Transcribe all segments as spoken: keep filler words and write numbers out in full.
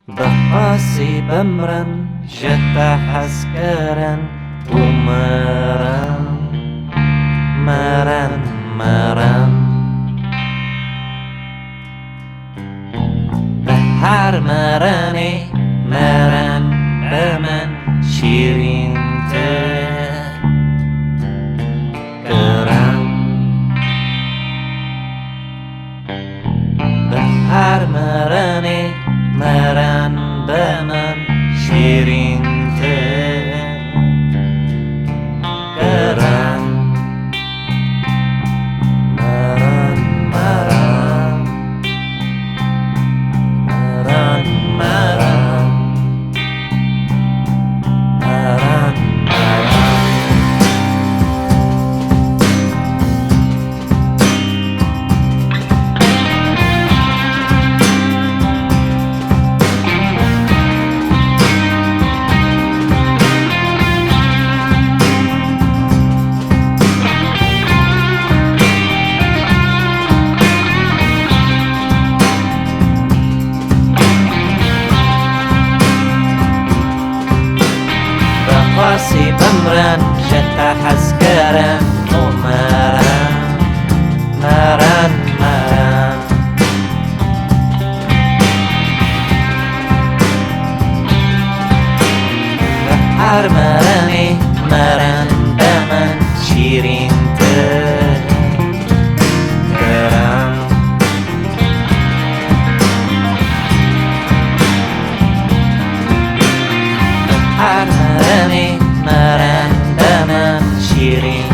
Bi qasî bimrin ji te hezkirin û mirin, mirin, mirin. Bi her mirinê mirin bi min şîrîntir kirin. Bi her mirinê mirin bi min şîrîntir kirin. Mirin, mirin. Mirin, mirin. Mirin, mirin. Bi qasî bimrin ji te hezkirin û mirin, mirin, mirin. Bi her mirinê mirin bi min şîrîntir kirin. Her mirinê mirin bi min şîrîntir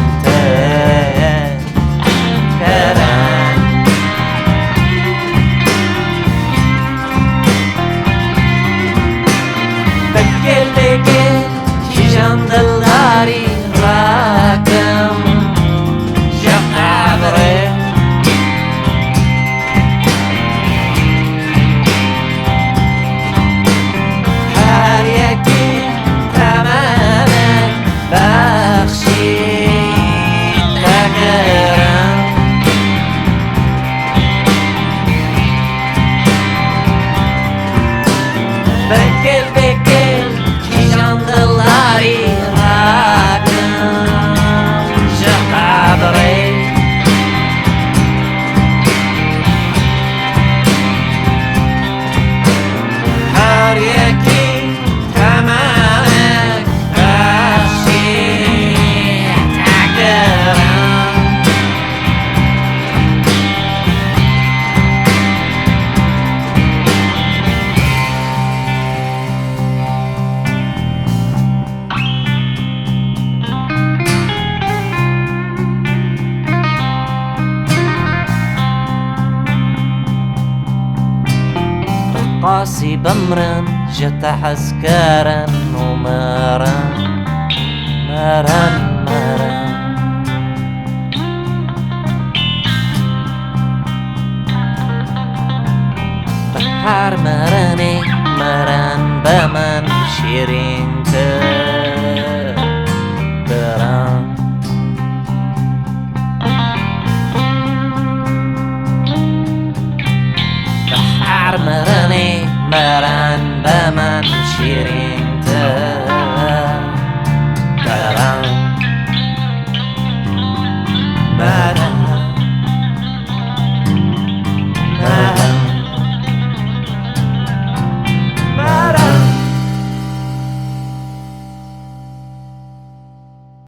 kirin. Bi gel, bi gel, kîjan dildarî rakim ji qebrê. Her yekî temenek bexşî te kirin. Bi gel, bi gel, kîjan dildarî rakim ji qebrê. Her yekî temenek bexşî te kirin. Qasî bimrin ji te hezkirin û mirin, mirin, mirin. Bi her mirinê mirin bi min şîrîntir